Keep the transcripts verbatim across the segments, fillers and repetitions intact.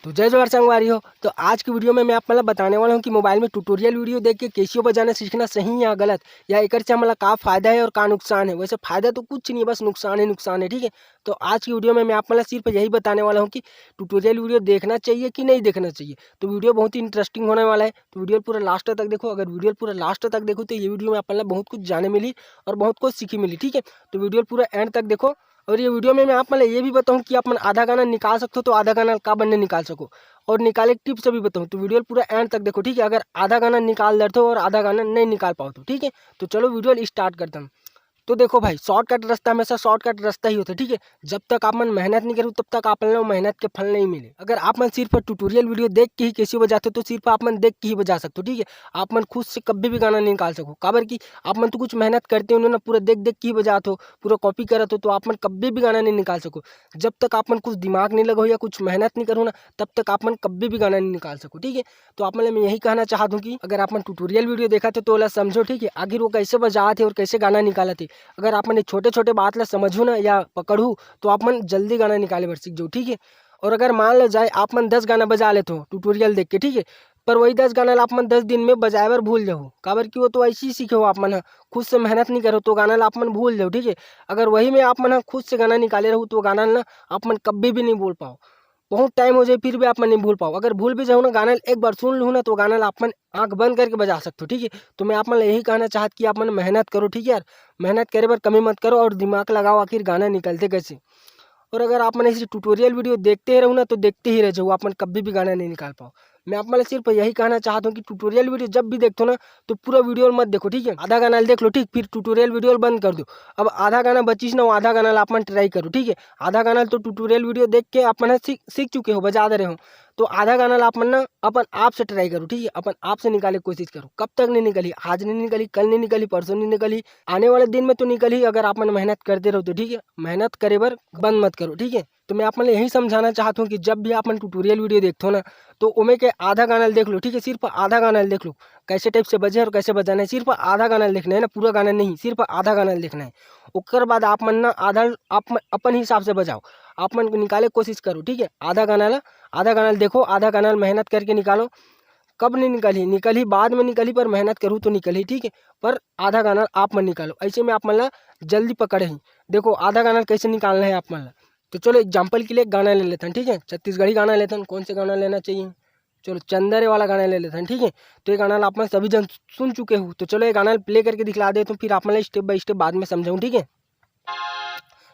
तो जय जोहार संगवारी हो। तो आज की वीडियो में मैं आप मन ला बताने वाला हूँ कि मोबाइल में ट्यूटोरियल वीडियो देख के कैसियो बजाना सीखना सही या गलत, या एकर से हमला का फायदा है और का नुकसान है। वैसे फायदा तो कुछ नहीं है, बस नुकसान ही नुकसान है, ठीक है। तो आज की वीडियो में मैं आप मन ला सिर्फ यही बताने वाला हूँ कि ट्यूटोरियल वीडियो देखना चाहिए कि नहीं देखना चाहिए। तो वीडियो बहुत ही इंटरेस्टिंग होने वाला है, तो वीडियो पूरा लास्ट तक देखो। अगर वीडियो पूरा लास्ट तक देखो तो ये वीडियो में आप मन ला बहुत कुछ जाने मिली और बहुत कुछ सीखे मिली, ठीक है। तो वीडियो पूरा एंड तक देखो। और ये वीडियो में मैं आप मन ला ये भी बताऊँ कि आप मन आधा गाना निकाल सकते हो तो आधा गाना काबर नहीं निकाल सको, और निकाले के टिप्स भी बताऊँ। तो वीडियो पूरा एंड तक देखो, ठीक है। अगर आधा गाना निकाल देते हो और आधा गाना नहीं निकाल पाओ तो, ठीक है। तो चलो वीडियो स्टार्ट करते हैं। तो देखो भाई, शॉर्टकट रास्ता हमेशा शॉर्टकट रास्ता ही होता है, ठीक है। जब तक आप मन मेहनत नहीं करो तब तक आप मन ला मेहनत के फल नहीं मिले। अगर आप मन सिर्फ ट्यूटोरियल वीडियो देख के ही कैसे बजाते हो तो सिर्फ आप मन देख के ही बजा सकते हो, ठीक है। आप मन खुद से कभी भी गाना नहीं निकाल सको, काबर कि आप मन तो कुछ मेहनत करते हो ना, पूरा देख देख के ही बजाते हो, पूरा कॉपी करत हो, तो आप मन कभी भी गाना नहीं निकाल सको। जब तक आप मन कुछ दिमाग नहीं लगाओ या कुछ मेहनत नहीं करो ना, तब तक आप मन कभी भी गाना नहीं निकाल सको, ठीक है। तो आप मन ला मैं यही कहना चाहत हूँ कि अगर आप मन ट्यूटोरियल वीडियो देखत हो तो ओला समझो, ठीक है। आखिर वो कैसे बजात है और कैसे गाना निकालत है। अगर आप मन ये छोटे छोटे बात ला समझो ना या पकड़ू तो आप मन जल्दी गाना निकाले बर सीख जाओ, ठीक है। और अगर मान लो जाए आप मन दस गाना बजा लेते हो ट्यूटोरियल देख के, ठीक है, पर वही दस गाना ला आप मन दस दिन में बजाए बर भूल जाओ, काबर कि वो तो ऐसे ही सीखे हो आप मन ह, खुद से मेहनत नहीं करो तो गाना ला आप मन भूल जाओ, ठीक है। अगर वही में आप मन ह खुद से गाना निकाले रहो तो वो गाना ला आप मन कभी भी नहीं बोल पाओ। बहुत टाइम हो जाए फिर भी आप मन नहीं भूल पाओ। अगर भूल भी जाओ ना, गाना ला एक बार सुन लूँ ना तो गाना ला आप मन आँख बंद करके बजा सकते हो, ठीक है। तो मैं आप मन ला यही कहना चाहत कि आप मन मेहनत करो, ठीक है यार। मेहनत करे बर कमी मत करो और दिमाग लगाओ आखिर गाना निकलते कैसे। और अगर आप मन ऐसे ट्यूटोरियल वीडियो देखते ही रहो ना तो देखते ही रह जाओ, आप मन कभी भी गाना नहीं निकाल पाओ। मैं आप मन ला सिर्फ यही कहना चाहत हूँ कि ट्यूटोरियल वीडियो जब भी देखते हो ना तो पूरा वीडियो मत देखो, ठीक है। आधा गाना ला देख लो, ठीक, फिर ट्यूटोरियल वीडियो बंद कर दो। अब आधा गाना बचिस ना, वो आधा गाना ला आप मन ट्राई करो, ठीक है। आधा गाना तो ट्यूटोरियल वीडियो देख के आप मन ह सीख सीख चुके हो, बजा दे रहे हो। तो आधा गाना ला आप मन ना अपन आप से ट्राई करो, ठीक है। अपन आप से निकाले के कोशिश करो। कब तक नहीं निकलही? आज नहीं निकलही, कल नहीं निकलही, परसों नहीं निकलही, आने वाले दिन में तो निकलही, अगर आप मन मेहनत करते रहो तो, ठीक है। मेहनत करे बर बंद मत करो, ठीक है। तो मैं आप मन ला यही समझाना चाहत हूँ कि जब भी आप मन ट्यूटोरियल वीडियो देखते हो ना, तो ओमे के आधा गाना ला देख लो, ठीक है। सिर्फ आधा गाना ला देख लो, कैसे टाइप से बजे और कैसे बजाना है। सिर्फ आधा गाना ला देखना है ना, पूरा गाना नहीं, सिर्फ आधा गाना ला देखना है। ओकर बाद आप मन ना आधा आप मन अपन हिसाब से बजाओ, आप मन निकाले के कोशिश करो, ठीक है। आधा गाना ला, आधा गाना ला देखो, आधा गाना ला मेहनत करके निकालो। कब नहीं निकलही? निकलही, बाद में निकलही, पर मेहनत करू तो निकलही, ठीक है। पर आधा गाना आप मन निकालो, ऐसे में आप मन ला जल्दी पकड़ही। देखो आधा गाना कैसे निकालना है आप मन ला। तो चलो एग्जाम्पल के लिए गाना ले लेथन, ठीक है, छत्तीसगढ़ी गाना लेथन। कौन से गाना लेना चाहिए? चलो चंदा रे वाला गाना ले लेथन, ठीक है। तो ये गाना ला आप मन सभी जन सुन चुके हो, तो चलो ये गाना प्ले करके दिखला देता हूँ, फिर आप मन ला स्टेप बाय स्टेप बाद में समझाऊँ, ठीक है।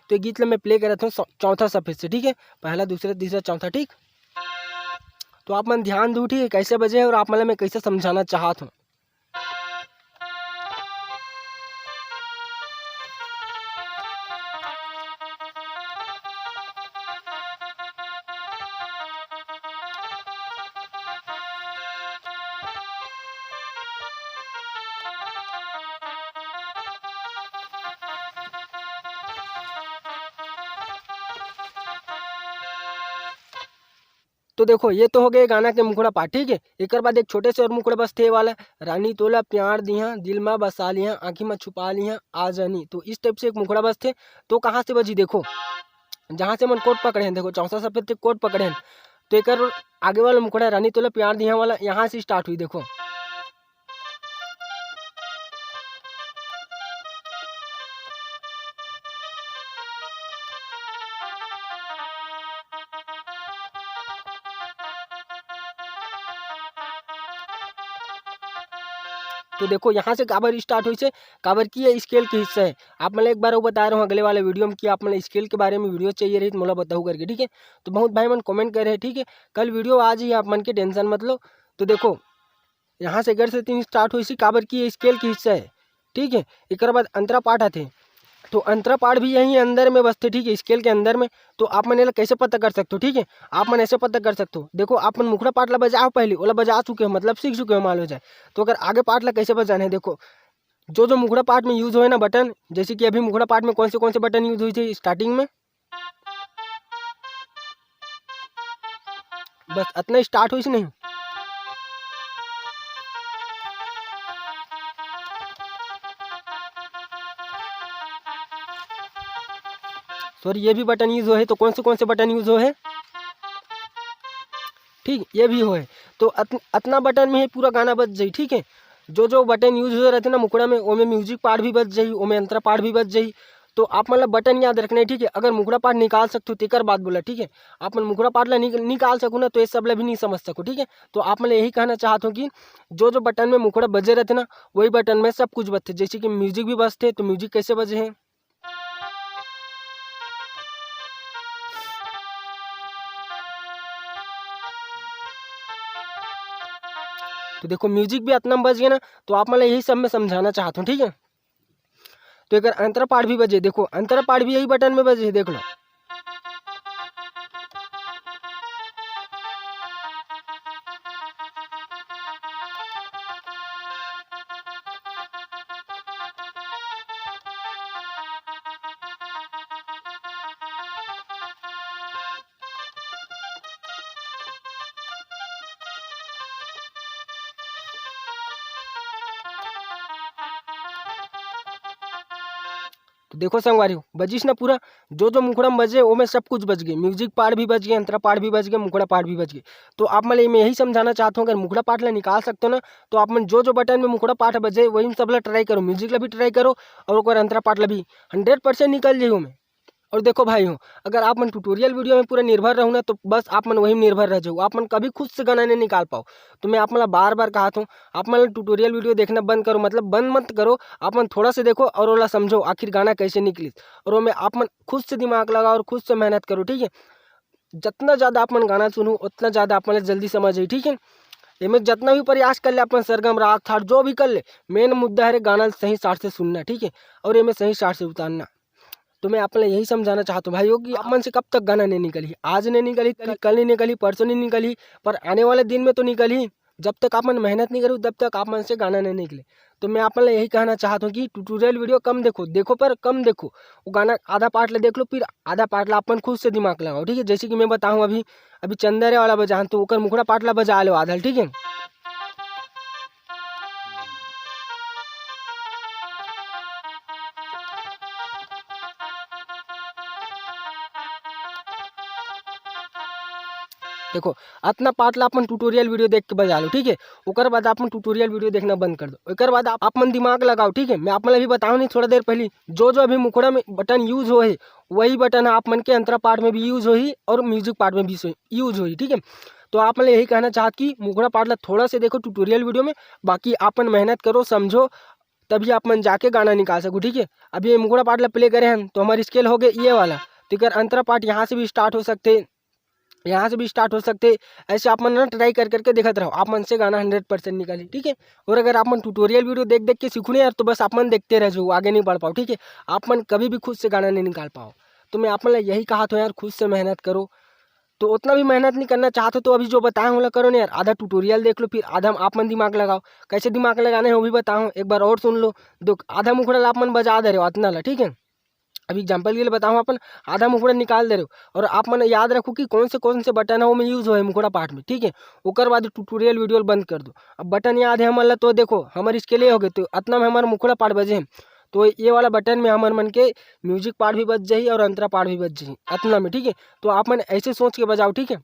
तो ये गीत ला मैं प्ले करत हूँ चौ-, चौथा सफेद से, ठीक है, पहला, दूसरा, तीसरा, चौथा, ठीक। तो आप मन ध्यान दो, ठीक है, कैसे बजे है और आप मन ला मैं कैसे समझाना चाहत हूँ। तो देखो, ये तो हो गए गाना के मुखड़ा पाठ, ठीक है। एकर बाद एक छोटे से और मुखड़ा बसथे, ये वाला, "रानी तोला प्यार दिहा, दिल मा बसा लिहा, आँखी मा छुपा लिहा, आ जानी।" तो इस टाइप से एक मुखड़ा बसथे। तो कहाँ से बजी? देखो, जहाँ से मन कोट पकड़े हैं, देखो, चौसा सफेद से कोट पकड़े हैं, तो एकर आगे वाला मुखड़ा, "रानी तोला प्यार दिहा" वाला, यहाँ से स्टार्ट हुई। देखो, तो देखो, यहाँ से काबर स्टार्ट होइसे, काबर कि ये स्केल के हिस्सा है। आप मन ला एक बार वो बता रहा हूँ अगले वाले वीडियो में कि आप मन ला स्केल के बारे में वीडियो चाहिए रही तो मोला बताऊ करके, ठीक है। तो बहुत भाई मन कमेंट करे हैं, ठीक है, कल वीडियो आ जाही, आप मन के टेंशन मत लो। तो देखो, यहाँ से एकर से तीन स्टार्ट होइसी, काबर कि ये स्केल के हिस्सा है, ठीक है। एकर बाद अंतरा पाठ आथे, तो अंतरा पाठ भी यहीं अंदर में बसथे, ठीक है, स्केल के अंदर में। तो आप मन एला कैसे पता कर सकते हो, ठीक है, आप मन ऐसे पता कर सकते हो। देखो, आप मन मुखड़ा पाठ ला बजाओ पहले, ओला बजा चुके हो, मतलब सीख चुके हो, मान लो जाए। तो अगर आगे पाठ ला कैसे बजाना है, देखो, जो जो मुखड़ा पाठ में यूज होए ना बटन, जैसे कि अभी मुखड़ा पाठ में कौन से कौन से बटन यूज हुई थी स्टार्टिंग में, बस अतना स्टार्ट होइस नहीं। सॉरी, ये भी बटन यूज हो है, तो कौन से कौन से बटन यूज हो है? ठीक, ये भी होए। तो अत-, अतना बटन में ही पूरा गाना बज जाई, ठीक है। जो जो बटन यूज हो रहते ना मुखड़ा में, ओमे म्यूजिक पार्ट भी बज जाई, ओमे अंतरा पार्ट भी बज जाई। तो आप मन ला बटन याद रखना है, ठीक है। अगर मुखड़ा पार्ट निकाल सकते हो तेकर बात बोला, ठीक है। आप मन मुखड़ा पार्ट ला निक-, निकाल सको ना, तो ये सब ला भी नहीं समझ सको, ठीक है। तो आप मन ला यही कहना चाहत हो कि जो जो बटन में मुखड़ा बजे रहते ना, वही बटन में सब कुछ बजते। जैसे कि म्यूजिक भी बजते, तो म्यूजिक कैसे बजे हैं, तो देखो म्यूजिक भी अतना में बज गया ना, तो आप मन ला यही सब में समझाना चाहत हूँ, ठीक है। तो एकर अंतरा पार्ट भी बजे, देखो अंतरा पार्ट भी यही बटन में बजे, देख लो। तो देखो संगवारी हो, बजिस ना पूरा, जो जो मुखड़ा में बजे, ओमे सब कुछ बज गए, म्यूजिक पार्ट भी बज गए, अंतरा पार्ट भी बज गए, मुखड़ा पार्ट भी बज गए। तो आप मन ला मैं यही समझाना चाहता हूँ, अगर मुखड़ा पार्ट ला निकाल सकते हो ना, तो आप मन जो जो बटन में मुखड़ा पार्ट बजे, वही में सब ला ट्राई करो, म्यूजिक ला भी ट्राई करो और ओकर अंतरा पार्ट ला भी, हंड्रेड परसेंट निकल जाई ओमे। और देखो भाई हो, अगर आप मन ट्यूटोरियल वीडियो में पूरा निर्भर रहू ना, तो बस आप मन वही में निर्भर रह जाओ, आप मन कभी खुद से गाना नहीं निकाल पाओ। तो मैं आप मन ला बार बार कहत हूँ, आप मन ट्यूटोरियल वीडियो देखना बंद करो, मतलब बंद मत करो, आप मन थोड़ा से देखो और ओला समझो आखिर गाना कैसे निकलिस। और ओमे आप मन खुद से दिमाग लगाओ और खुद से मेहनत करो, ठीक है। जितना ज़्यादा आप मन गाना सुनू, उतना ज़्यादा आप मन ला जल्दी समझ आई, ठीक है। एमे जितना भी प्रयास कर ले आप मन, सरगम, राग, थाट, जो भी कर ले, मेन मुद्दा है रे गाना सही सार से सुनना, ठीक है, और एमे सही सार से उतारना। तो मैं आप मन ला यही समझाना चाहता हूँ भाई हो कि आप मन से कब तक गाना नहीं निकलही, आज नहीं निकलही, कल, कल नहीं निकलही, परसों नहीं निकलही, पर आने वाले दिन में तो निकलही। जब तक आप मन मेहनत नहीं करो, तब तक आप मन से गाना नहीं निकले। तो मैं आप मन ला यही कहना चाहता हूँ कि ट्यूटोरियल वीडियो कम देखो, देखो पर कम देखो। वो गाना आधा पार्ट ला देख लो, फिर आधा पार्ट ला आप मन खुद से दिमाग लगाओ, ठीक है। जैसे कि मैं बताऊँ अभी, अभी चंदा रे वाला बजान, तो ओकर मुखड़ा पार्ट ला बजा लो आधा, ठीक है। देखो, अतना पार्ट ला अपन ट्यूटोरियल वीडियो देख के बजा लो, ठीक है। ओकर बाद अपन ट्यूटोरियल वीडियो देखना बंद कर दो। ओकर बाद आप, आप मन दिमाग लगाओ, ठीक है। मैं आप मन अभी बताऊँ नहीं थोड़ा देर पहली, जो जो अभी मुखड़ा में बटन यूज हो है, वही बटन आप मन के अंतरा पार्ट में भी यूज होही और म्यूजिक पार्ट में भी यूज होही, ठीक है। तो आप मन यही कहना चाहत कि मुखड़ा पार्ट ला थोड़ा से देखो ट्यूटोरियल वीडियो में, बाकी आप मन मेहनत करो, समझो, तभी आप मन जाके गाना निकाल सको, ठीक है। अभी ये मुखड़ा पार्ट ला प्ले करे हैं तो हमारी स्केल हो गए ये वाला, तो एकर अंतरा पार्ट यहाँ से भी स्टार्ट हो सकते, यहाँ से भी स्टार्ट हो सकते। ऐसे आप मन ना ट्राई कर करके देखत रहो, आप मन से गाना हंड्रेड परसेंट निकाली, ठीक है। और अगर आप मन ट्यूटोरियल वीडियो देख देख के सीखो ना यार, तो बस आप मन देखते रह जाओ, आगे नहीं बढ़ पाओ, ठीक है। आप मन कभी भी खुद से गाना नहीं निकाल पाओ। तो मैं आप मन ला यही कहा था यार, खुद से मेहनत करो। तो उतना भी मेहनत नहीं करना चाहते तो अभी जो बताया हूँ करो ना यार, आधा ट्यूटोरियल देख लो, फिर आधा आप मन दिमाग लगाओ। कैसे दिमाग लगाना है वो भी बताऊँ, एक बार और सुन लो। दो आधा मुखड़ा ला आप मन बजा दे रहे हो अतना ला, ठीक है। अभी एग्जाम्पल के लिए बताऊँ, अपन आधा मुखड़ा निकाल दे रहे हो और आप मन याद रखो कि कौन से कौन से बटन है वो में यूज हो है मुखड़ा पार्ट में, ठीक है। ओकर बाद ट्यूटोरियल वीडियो बंद कर दो। अब बटन याद है हमन ला, तो देखो हमारे इसके लिए हो गए, तो अतना में हमारा मुखड़ा पार्ट बजे हैं। तो ये वाला बटन में हमर मन के म्यूजिक पार्ट भी बज जाही और अंतरा पार्ट भी बज जाही अतना में, ठीक है। तो आप मन ऐसे सोच के बजाओ, ठीक है।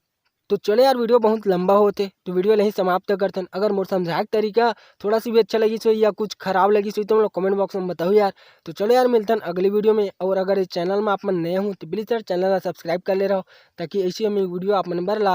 तो चलो यार, वीडियो बहुत लंबा होते, तो वीडियो ला यहीं समाप्त करथन। अगर मोर समझाए के तरीका थोड़ा सा भी अच्छा लगिस होही या कुछ खराब लगिस होही, तो मोला कमेंट बॉक्स में बताओ यार। तो चलो यार, मिलथन अगली वीडियो में। और अगर इस चैनल में आप मन नए हो तो प्लीज यार, चैनल ला सब्सक्राइब कर ले रहो, ताकि ऐसी हम वीडियो आप मन बर ला